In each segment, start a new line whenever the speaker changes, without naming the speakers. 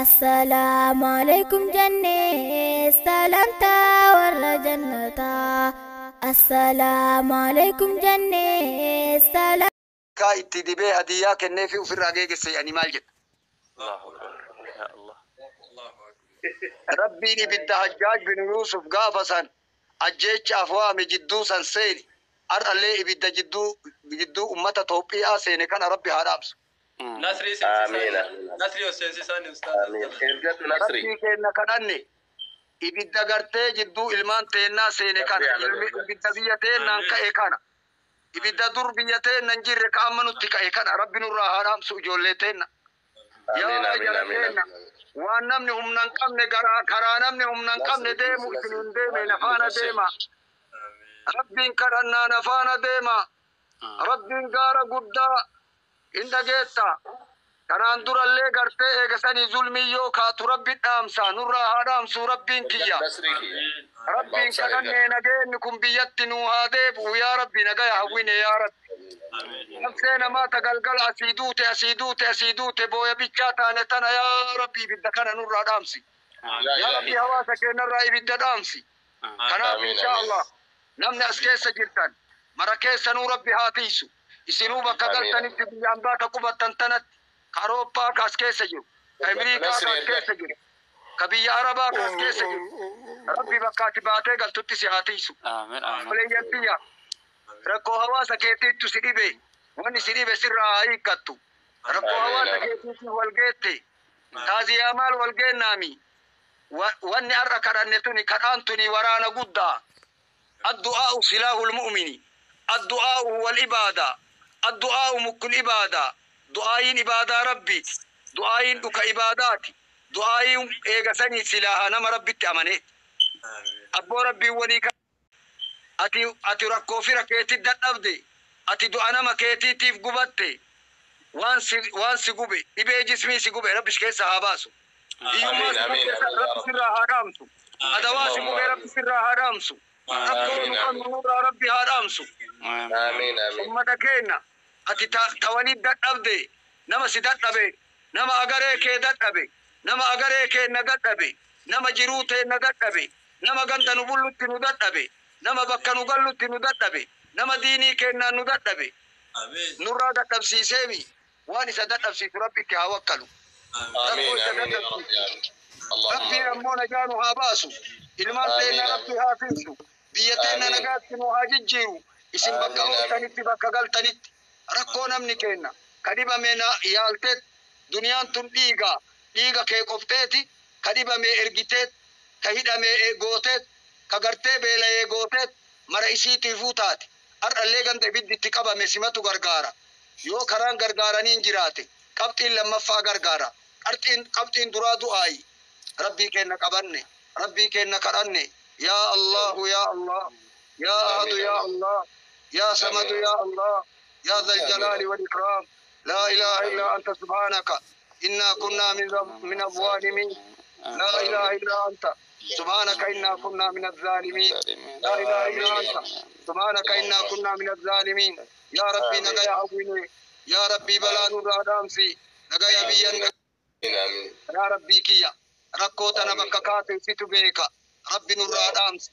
Assalaamu alaikum jennee salaamtaa warra jannataa. Assalaamu alaikum jennee salaam.
Kaa itti dibee hadiyyaa kenneefi ofirraa geegesse ani maal jedha. Rabbiin ibidda Hajjaaj bin Yuusuf gaafa san ajjeechaaf waame jidduu san seeni. Har'allee ibidda jidduu jidduu ummata Toophiyaa seene kana Rabbi haa dhaamsu.
Nasrii
Amiin.
seensisaan. Nasrii ol seensisaan ustaaz.
Amiin. Ergadhu Nasri.
Rabbii keenna kadhanne ibidda gartee jidduu ilmaan teennaa seene kana ilmi ibidda biyya teennaan ka'e kana ibidda dur biyya teenna hin jirre ka amma nutti ka'e kana Rabbi nurraa haa dhaamsu ijoollee teenna.
Amiin
Yaa
amiin
jara
amiin.
teenna waan namni humna hin qabne garaa karaa namni humna hin qabne deemu isin hin deeme nafaana deema. Rabbiin kadhannaa nafaana deema. Rabbiin gaara guddaa hin dhageetta. Kanaan durallee gartee eegasanii zulmii yoo kaatu rabbi dhaamsa nurraa haa dhaamsu rabbiin kiyya.
Nasri kiyya.
Rabbiin kadhannee nageenni kun biyyatti nuu haa deebi'u yaa rabbi nagaya hawwine yaa rabbi. Nafsee namaa ta galgala asii duute asii duute asii duute booya bichaa taane tana yaa rabbi ibidda kana nurraa dhaamsi. Yaa rabbi hawaasa keenyarraa ibidda dhaamsi. Kanaaf
Amiin,
insha
amiin.
Allah namni as keessa jirtan mara keessanuu rabbi haa tiisu. Isinuu bakka
Amiin.
galtanitti biyya ambaa ka qubattan tanatti ka Awurooppaa ka as keessa jiru, ka Amiriikaa ka as keessa jiru, ka biyya Arabaa ka as keessa jiru. Rabbi bakka ati baatee galtutti si haa tiisu.
Amiin amiin.
Obboleeyyan tiyya rakkoo hawaasa keetiittu si dhibe wanni si dhibe sirraa haa hiikkattu. Rakkoo
Amiin,
hawaasa
amiin.
keetiitiin wal geette taaziyaa maal wal geennaami. Wanni har'a kadhanne tuni kadhaan tuni waraana guddaa. الدعاء سلاح المؤمن الدعاء هو العبادة الدعاء مك العبادة دعاء عبادة ربي دعاء دك عبادات دعاء إيغسني سلاح نما ربي تأمني أبو ربي وليك أتي أتي ركو في ركيتي دتبدي أتي دعاء نما كيتي تيف قبتي وان سي قبي إبي جسمي سي قبي ربي شكي صحاباسو
Amiin amiin amiin yaa
ربي
Rabbi.
سرها هرامسو أدواسي قبي ربي سرها هرامسو ربي
Amiin amiin.
ربي هرامسو
Amiin amiin.
ummata keenya ati ta waliin dadhabde nama si dadhabe nama agaree kee dadhabe nama agaree kee na dadhabe nama jiruu tee na dadhabe nama ganda nu bullutti nu dadhabe nama bakka nu gallutti nu dadhabe nama diinii keenyaan nu dadhabe
Amiin.
nurraa dadhabsiiseemi waan isa dadhabsiisu rabbi itti haa wakkalu
Amiin amiin yaa Rabbi amiin. Allahumma
rabbiin
amiin.
ammoo najaa nu haa baasu ilmaan teenna
Amiin.
rabbi haa tiisu biyya teenna
Amiin.
nagaatti nu haa jijjiiru isin bakka
Amiin, amiin.
ooltanitti bakka galtanitti rakkoo namni kenna ka dhibame na yaalteet duniyaan tun dhiiga dhiiga kee qofteeti ka dhibame ergiteet ka hidhame gooteet ka gartee beela'ee gooteet mara isiitiifuu taate har'allee ganda ibiddi itti qabame simatu gargaara yoo karaan gargaaraniin jiraate qabxiin lammaffaa gargaara qabxiin qabxiin duraa du'aayi rabbii keenna qabanne rabbii keenna kadhanne yaa allahu yaa allah yaa ahadu yaa allah yaa samadu yaa allah yaa dhal jalaali wal ikraam laa ilaaha illaa anta subhaanaka innaa kunnaa min الظالمين لا إله إلا أنت سبحانك إنا كنا من الظالمين لا إله إلا أنت سبحانك إنا كنا من الظالمين يا ربي نجا هويني يا ربي بلا نور آدمسي نجا بيان
Amiin amiin.
يا ربي كيا ركو تنا بككات سيتو بيكا ربي نور آدمسي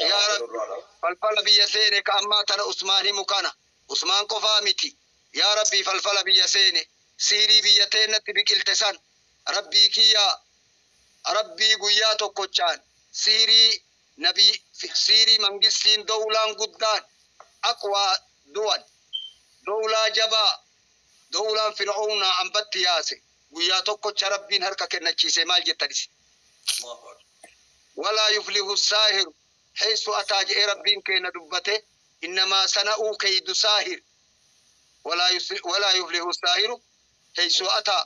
يا ربي فلفل بيا سيني كأما تنا عثماني مكانا عثمان قفامتي يا ربي فلفل بيا سيني سيري بيا تينا تبكيل ربي كيا rabbii guyyaa tokkochaan siirii nabii siirii mangistiin dowlaan guddaan aqwaa duwan dowlaa jabaa dowlaan fir'aawnaa ambatti yaase guyyaa tokkocha rabbiin harka kennachiise maal jettanis walaa yuflihu saahiru haysu ataa je'ee rabbiin keenya dubbate innamaa sana'uu kaydu saahir walaa yuflihu saahiru haysu ataa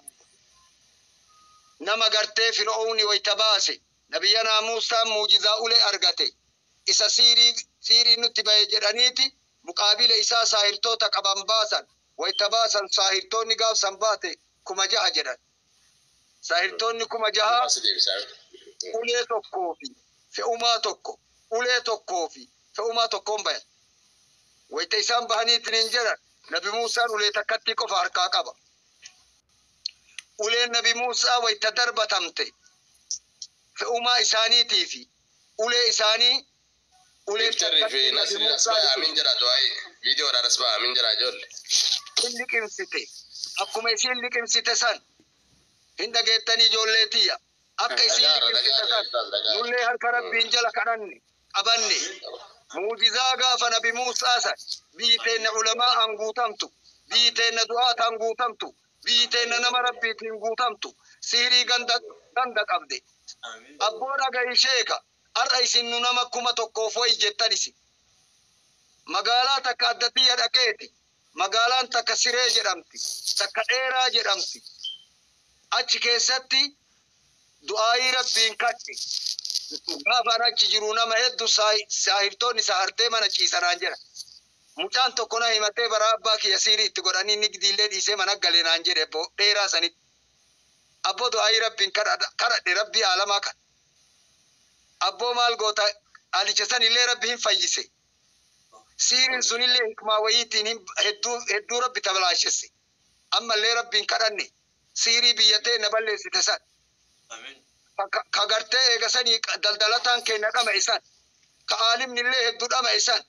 nama gartee fir'aawni wayta baase nabiyyanaa Muusaan muujizaa ulee argate isa siirii siirii nutti bahe jedhaniiti muqaabila isaa saahirtoota qaban baasan wayta baasan saahirtoonni gaafsan baate 6,000 jedhan saahirtoonni 6,000
As deebisaa.
ulee tokkoo fi fe'umaa tokko ulee tokkoo fi fe'umaa tokkoon bayan wayta isaan bahaniitiin hin jedhan nabi Muusaan ulee takkatti qofa harkaa qaba. Uleen Nabi Muusaa wayta darbatamte fe'umaa isaaniitii fi ulee isaanii uleen
Picture fi
takkatti Nabi
Nasriin as
Muusaa
ba'aa amiin jedha du'aayi. Viidiyoodhaan as ba'aa amiin jedha ijoollee.
Liqimsite. Akkuma isiin liqimsite san hin dhageettanii ijoollee tiyya. Akka isiin
Dhagaara
liqimsite
dhagaara
san
ustaaz dhagaara.
nullee harka Rabbiin jala kadhanne qabanne. Muujizaa gaafa Nabi Muusaa san biyyi teenna ulamaa'aan guutamtu, biyyi teenna du'aataan guutamtu, biyyi teenna nama Rabbiitiin guutamtu, sihirii ganda ganda qabde. Abboo dhaga'i sheeka, har'a isin nu nama 1000f wayi jettan isin. Magaalaa takka adda tiyya dhaqeeti. Magaalaan takka Siree jedhamti, takka Dheeraa jedhamti. Achi keessatti du'aayii Rabbiin kadhe. Gaafa an achi jiru nama hedduu saahibtoonni sahartee mana ciisanaan jedha. Mucaan tokko na himatee bara abbaa kiyya siirii itti godhanii nigdiillee dhiisee mana gale naan jedhe abboo dheeraa sanitti. Abboo du'aayii Rabbiin kadhadhe Rabbii aalamaa kana. Abboo maal goota alicha sanillee Rabbi hin fayyise. Siiriin sunillee hikmaa wayiitiin hedduu hedduu Rabbi tabalaashesse. Ammallee Rabbiin kadhanne siirii biyya teenna balleessite san. Ka gartee eega sanii daldalataan keenya dhama isan. Ka aalimnillee hedduu dhama isan.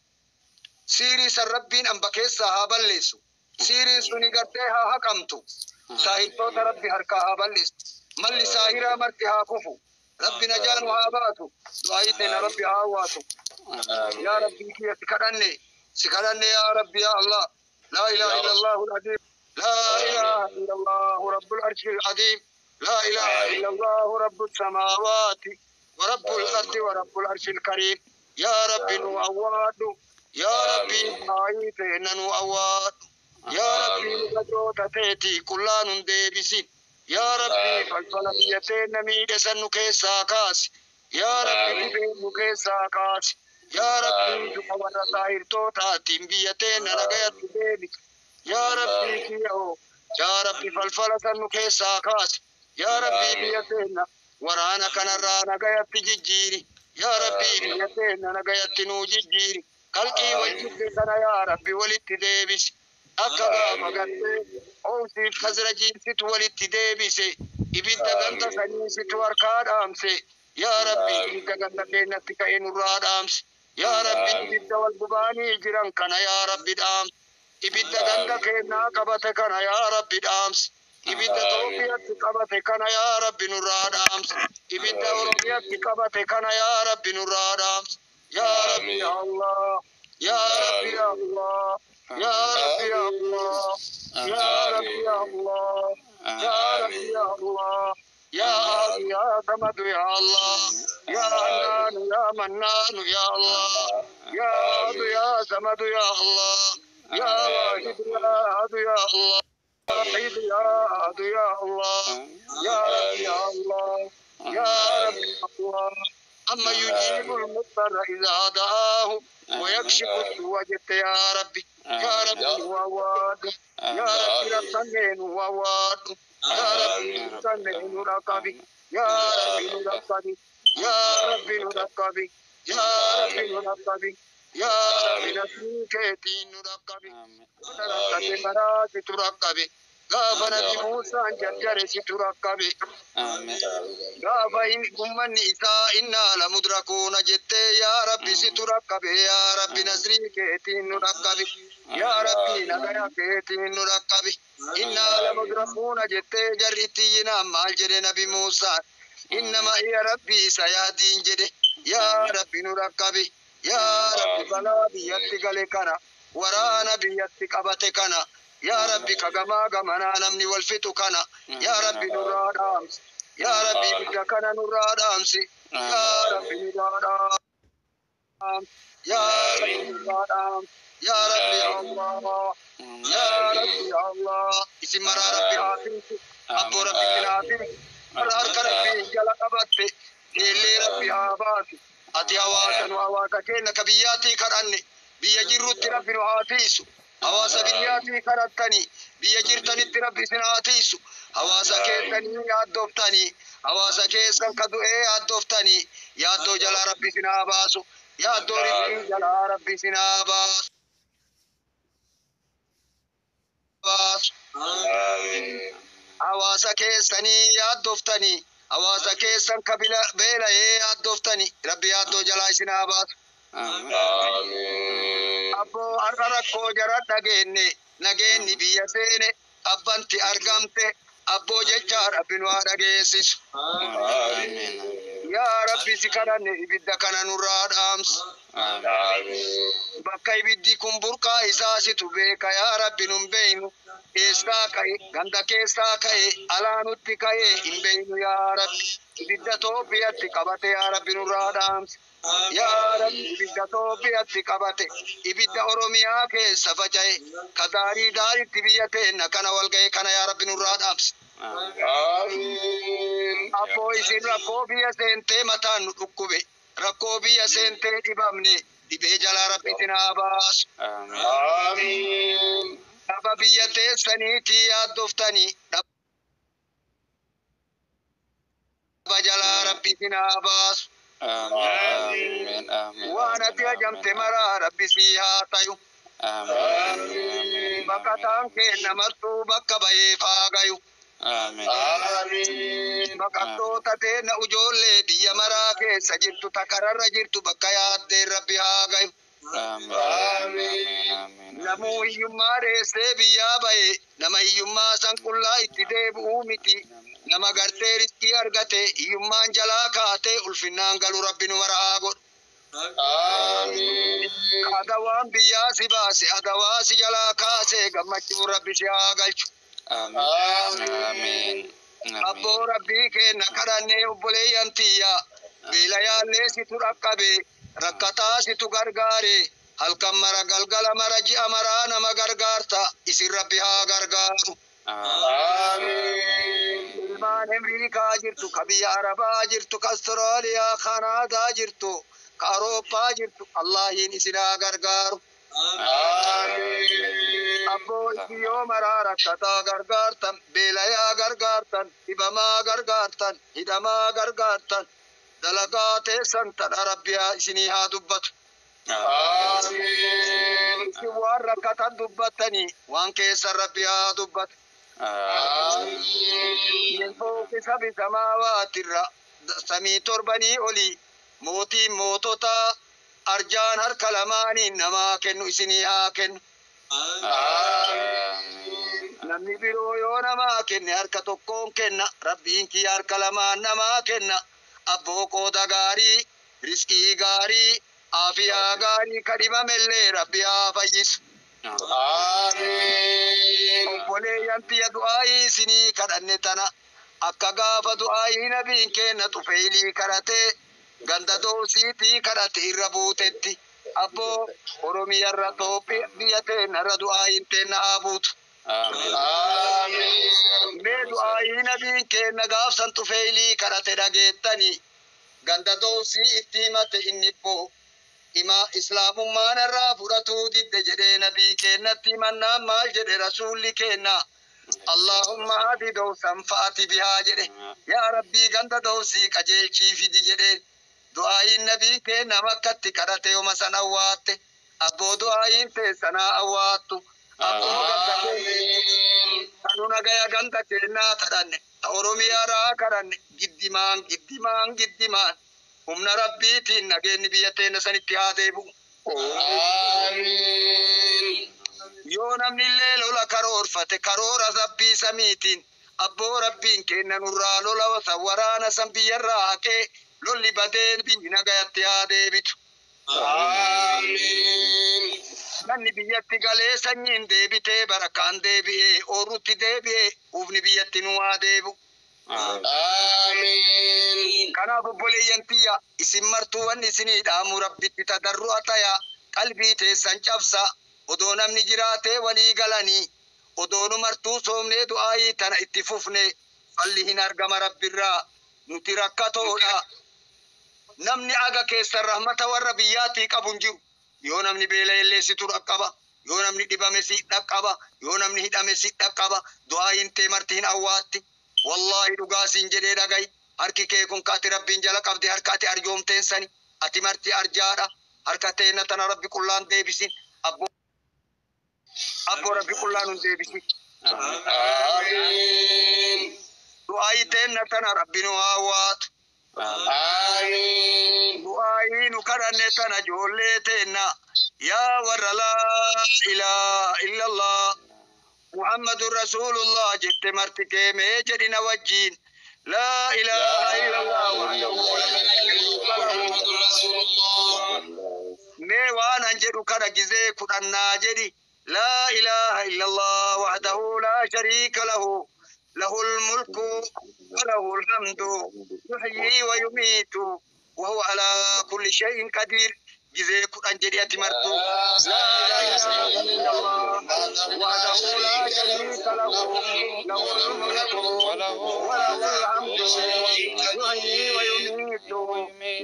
Siirii san Rabbiin amba keessaa haa balleessu. Siiriin suni gartee haa haqamtu. Saahibtoota Rabbi harkaa haa balleessu. Malli saahiraa marti haa kufu. Rabbi najaa nu haa baasu. Du'aayii teenya Rabbi haa hawwaatu. Yaa Rabbii kiyya si kadhanne. Si kadhanne yaa Rabbi yaa Allah. Laa ilaaha illallahu al-aziim. Laa ilaaha illallahu rabbul arshil aziim. Laa ilaaha illallahu rabbus samaawaati wa rabbul ardi wa rabbul arshil kariim. Yaa Rabbi nu awwaadhu. Yaa Rabbi du'aayii teenya nu awwaadhu. Yaa Rabbi nu gajoota teetii qullaa nun deebisin. Yaa Rabbi falfala biyya teenya miidhe san nu keessaa kaasi. Yaa Rabbi dhibee nu keessaa kaasi. Yaa Rabbi du'a warra saahirtootaatiin biyya teenya nagayatti deebisi. Yaa Rabbi kiyyoo. Yaa Rabbi falfala san nu keessaa kaasi. Yaa Rabbi biyya teenya waraana kanarraa nagayatti jijjiiri. Yaa Rabbi biyya teenya nagayatti nuu jijjiiri. Kalqii wal jibbe kana yaa Rabbi walitti deebisi. Akka gaafa gartee Oosiif Khazrajiin situ walitti deebise. Ibidda ganda sanii situ harkaa dhaamse. Yaa Rabbi ibidda ganda keenyatti ka'e nurraa dhaamsi. Yaa Rabbi ibidda wal gubaanii jiran kana yaa Rabbi dhaamsi. Ibidda ganda keenyaa qabate kana yaa Rabbi dhaamsi. Ibidda Toophiyaatti qabate kana yaa Rabbi nurraa dhaamsi. Ibidda Oromiyaatti qabate kana yaa Rabbi nurraa dhaamsi. Yaa Rabbi yaa Allah. Yaa Rabbi yaa Allah. Yaa Rabbi yaa Allah. Yaa Rabbi yaa Allah. Yaa Rabbi yaa Allah. Yaa Ahad yaa Samad yaa Allah. Yaa Hannaan yaa Mannaan yaa Allah. Yaa Ahad yaa Samad yaa Allah. Yaa Waahid yaa Ahad yaa Allah. Waahid yaa Ahad yaa Allah. Yaa Rabbi yaa Allah. Yaa Rabbi yaa Allah. Amma yujiibul mudarra izaa da'aahu wa yakshifu suu'a jette yaa Rabbi. Yaa Rabbi nu awwaadhu. Yaa Rabbi rakkannee nu awwaadhu. Yaa Rabbi rakkannee nu dhaqqabi. Yaa Rabbi nu dhaqqabi. Yaa Rabbi nu dhaqqabi. Yaa Rabbi nu dhaqqabi. Yaa Rabbi nasrii keetiin nu dhaqqabi. Warra rakkate maraa situ dhaqqabe. Gaafa Nabi Muusaan jarjare situ dhaqqabe. Gaafa ummanni isaa innaa lamudrakuuna jettee yaa Rabbi situ dhaqqabe. Yaa Rabbi nasrii keetiin nu dhaqqabi. Yaa Rabbi nagaya keetiin nu dhaqqabi. Innaa lamudrakuuna jettee jarri itti iyyinaan maal jedhe Nabi Muusaan? Inna ma'iya Rabbii sayaadiin jedhe. Yaa Rabbi nu dhaqqabi. Yaa Rabbi balaa biyyatti gale kana, waraana biyyatti qabate kana, yaa Rabbi ka gamaa gamanaa namni wal fixu kana, yaa Rabbi nurraa dhaamsi. Yaa Rabbi ibidda kana nurraa dhaamsi. Yaa Rabbi nurraa dhaamsi. Yaa Rabbi nurraa dhaamsi. Yaa Rabbi ya Allah. Yaa Rabbi ya Allah. Isin maraa Rabbi haa tiisu. Abboo Rabbi isin haa tiisu. Warra harka Rabbii jala qabatte keellee Rabbi haa baasu. Ati hawaasa nu hawaasa keenya ka biyyaatii kadhanne biyya jirrutti Rabbi nu haa tiisu. Hawaasa biyyaatii kadhattanii biyya jirtanitti Rabbi isin haa tiisu. Hawaasa keessanii yaaddooftanii hawaasa keessan ka du'ee yaaddooftanii yaaddoo jalaa Rabbi isin haa baasu. Yaaddoo rizqii jalaa Rabbi isin haa baasu. Baasu.
Amiin.
Hawaasa keessanii yaaddoftanii hawaasa keessan kabila beela'ee yaaddoftanii rabbi yaaddoo jalaa isin haa baasu.
Amiin.
Abboo har'a rakkoo jara dhageenye nageenyi biyya seene abbanti argamte abboo jecha rabbi nu haa dhageessisu.
Amiin.
Yaa rabbi si kadhanne ibidda kana nurraa dhaamsi.
Amiin.
Bakka ibiddi kun burqaa isaa situ beeka yaa rabbi nun beeynu. Eessaa ka'e ganda keessaa ka'e alaa nutti ka'e hin beeynu yaa rabbi. Ibidda Toophiyaatti qabate yaa rabbi nurraa dhaamsi. Yaa rabbi ibidda Toophiyaatti qabate ibidda Oromiyaa keessa faca'e ka daarii daariitti biyya teenna kana wal ga'e kana yaa rabbi nurraa dhaamsi.
Amiin.
Abboo isin rakkoo biyya seentee mataan nu dhukkube rakkoo biyya seentee dhibamne dhibee jalaa rabbi isin haa baasu.
Amiin.
Dhaba biyya teessaniitii yaaddoftanii dhaba jalaa rabbi isin haa baasu. Waan ati hajamte maraa rabbi sii haa tayu. Baqataan keenna martuu bakka bahee faagayu.
Amiin.
Baqattoota teenna ijoollee biyya maraa keessa jirtu takararra jirtu bakka yaaddeen rabbi haa gayu. Namuu hiyyummaa dheessee biyyaa bahe nama hiyyummaa san qullaa itti deebi'uu miti. Nama gartee riskii argate hiyyummaan jalaa kaatee ulfinnaan galu rabbi nu mara haa godhu.
Amiin.
Adawaan biyyaa si baase adawaa si jalaa kaasee gammachuu rabbi si haa galchu.
Amiin.
Abboo rabbii keenna kadhannee obboleeyyan tiyya beela yaallee situ dhaqqabe rakkataa situ gargaare halkan mara galgala mara ji'a maraa nama gargaarta isin rabbi haa gargaaru.
Amiin.
Ilmaan Amriikaa jirtu ka biyya Arabaa jirtu ka Austraaliyaa Kanaadaa jirtu ka Awurooppaa jirtu Allaahiin isin haa gargaaru.
Amiin.
Abboo isin yoo maraa rakkataa gargaartan beelayaa gargaartan dhibamaa gargaartan hidhamaa gargaartan dalagaa teessan tadha rabbiyaa isinii haa dubbatu.
Amiin.
Isin waan rakkatan dubbattanii waan keessan rabbi haa dubbatu.
Amiin.
Min fawqi sabi samaawaati samii torbanii olii mootiin moototaa arjaan harka lamaaniin namaa kennu isinii haa kennu. Namni biroo yoo namaa kenne harka tokkoon kenna rabbiin kiyya harka lamaan namaa kenna abboo qooda gaarii riskii gaarii aafiyaa gaarii kadhibamellee rabbi haa fayyisu.
Amiin.
Obboleeyyan tiyya du'aayii isinii kadhanne tana akka gaafa du'aayii nabiin kenna xufeylii kadhatee ganda doosiitii kadhate irra buutetti abboo Oromiyarra Toophiyaa biyya teennarra du'aayiin teenna haa buutu.
Amiin.
Mee du'aayii nabiin kenna gaafsan xufeylii kadhate dhageettanii ganda doosii itti himate inni ibboo hima islaamummaan irraa fudhatuu didde jedhee nabii kennatti himannaan maal jedhe rasuulli kenna. Allahumma hadi doosan fa'ati bihaa jedhe yaa rabbii ganda doosii qajeelchii fidi jedhe du'aayiin nabii kenna makkatti kadhate yoma san awwaatte abboo du'aayiin teessanaa awwaattu abboo ganda keenya
Amiin.
kanu nagaya ganda kennaa kadhanne ta oromiyaadhaa kadhanne giddimaan giddimaan giddimaan humna rabbiitiin nageenyi biyya teenya sanitti haa deebi'u.
Amiin.
Yoo namni illee lola karoorfate karoora rabbii samiitiin abboo rabbiin kenna nurraa lola san waraana san biyyarraa haqee lolli badee biyyi nagayatti haa deebitu.
Amiin.
Namni biyyatti galee sanyiin deebitee barakaan deebi'ee oorutti deebi'ee ufni biyyatti nu haa deebi'u.
Amiin.
Kanaaf obboleeyyan tiyya isin martuu wanni isinii dhaamu rabbitti tadarru'a tayaa qalbii teessan cabsa odoo namni jiraatee walii galanii odoo nu martuu soomnee du'aayii tana itti fufne falli hin argama rabbirraa nuti rakkatoodha. Namni aga keessan rahmata warra biyyaatii qabu hin jiru. Yoo namni beela illee situ dhaqqaba. Yoo namni dhibame si dhaqqaba. Yoo namni hidhame si dhaqqaba. Du'aayiin tee marti hin awwaatti. Wallaahi dhugaa siin jedhee dhagayi. Harki kee kun kaati rabbiin jala qabde harka ati arjoomteen sani. Ati marti arjaadha. Harka teenna tana rabbi qullaan deebisin. Abboo abboo rabbi qullaan hun deebisin.
Amiin.
Du'aayii teenna tana rabbi nu haa waatu.
Amiin.
Du'aayii nu kadhanne tana ijoollee teenna. Yaa warra laa ilaaha illallah. Muhammadun Rasuulullah jette marti keemee jedhina wajjiin. Laa ilaaha illallah wahdahu laa shariika lahu.
Muhammadu Rasulullah.
Mee waan an jedhu kana gizee kudhannaa jedhi. Laa ilaaha illallah wahdahu laa shariika lahu. Lahul mulku wa lahul hamdu. Yuhyii wa yumiitu. Wa huwa alaa kulli shay'in qadiir. Gizee kudhan jedhi ati martu. Laa ilaaha illallah wahdahu laa shariika lahu. Lahul mulku wa lahul hamdu. Yuhyii wa yumiitu.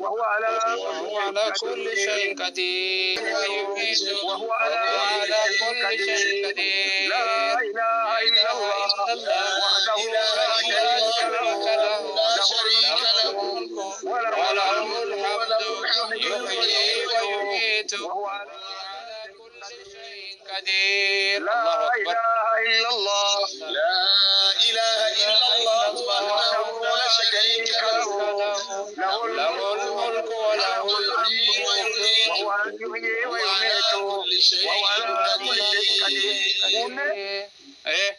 Wa huwa alaa
وهو على كل شيء قدير ويميت
وهو
وهو
على
على كل شيء قدير.
لا إله إلا الله وحده لا شريك له
لا شريك له.
وله
وله الحمد يحيي ويميت
وهو على
على كل شيء قدير.
لا
الله أكبر.
إله إلا الله
لا إله إلا الله وحده لا شريك له.
له
له الملك وله الحمد
وهو يحيي ويميت وهو على كل شيء قدير.
إيه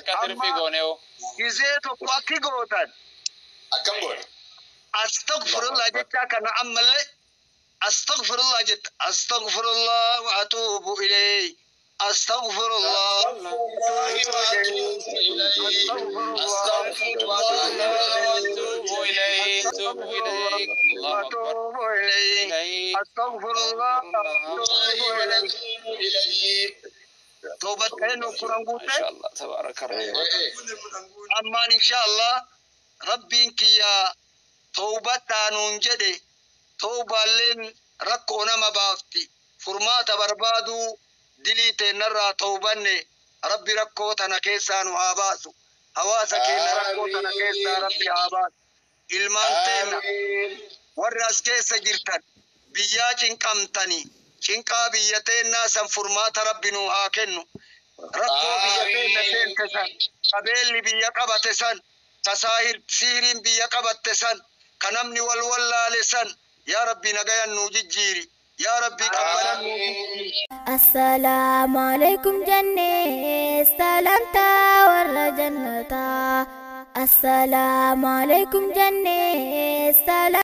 كثر في غونيو
Gizee tokko akki gootan
Akkam goone?
astaghfirullah jechaa kana ammallee astaghfirullah jetta astaghfirullah wa atuubu ilayhi astaghfirullah
توب إليه توب إليك الله أكبر
وatuubu ilayhi
إليك
astaghfirullah wa atuubu ilayhi toobatee nu kuran
ما
guute
شاء الله تبارك الرحمن.
Ammaan insha Allah rabbiin kiyya tawbadhaa nuun jedhe tawbaalleen rakkoo nama baafti furmaata barbaaduu dilii teennarraa tawbanne rabbi rakkoo tana keessaa nu haa baasu hawaasa keenya rakkoo tana keessaa rabbi haa baasu ilmaan teenna warri as keessa jirtan biyyaa cinqamtanii cinqaa biyya teennaa san furmaata rabbi nuu haa kennu rakkoo biyya teenna seente san qabeelli biyya qabate san tasaahir siiriin biyya qabatte san ka namni wal wallaale san yaa rabbi nagayan nuu jijjiiri yaa rabbi qabbanan nuu jijjiiri.
Assalaamu alaikum jennee salaamtaa warra jannataa. Assalaamu alaikum jennee salaamtaa.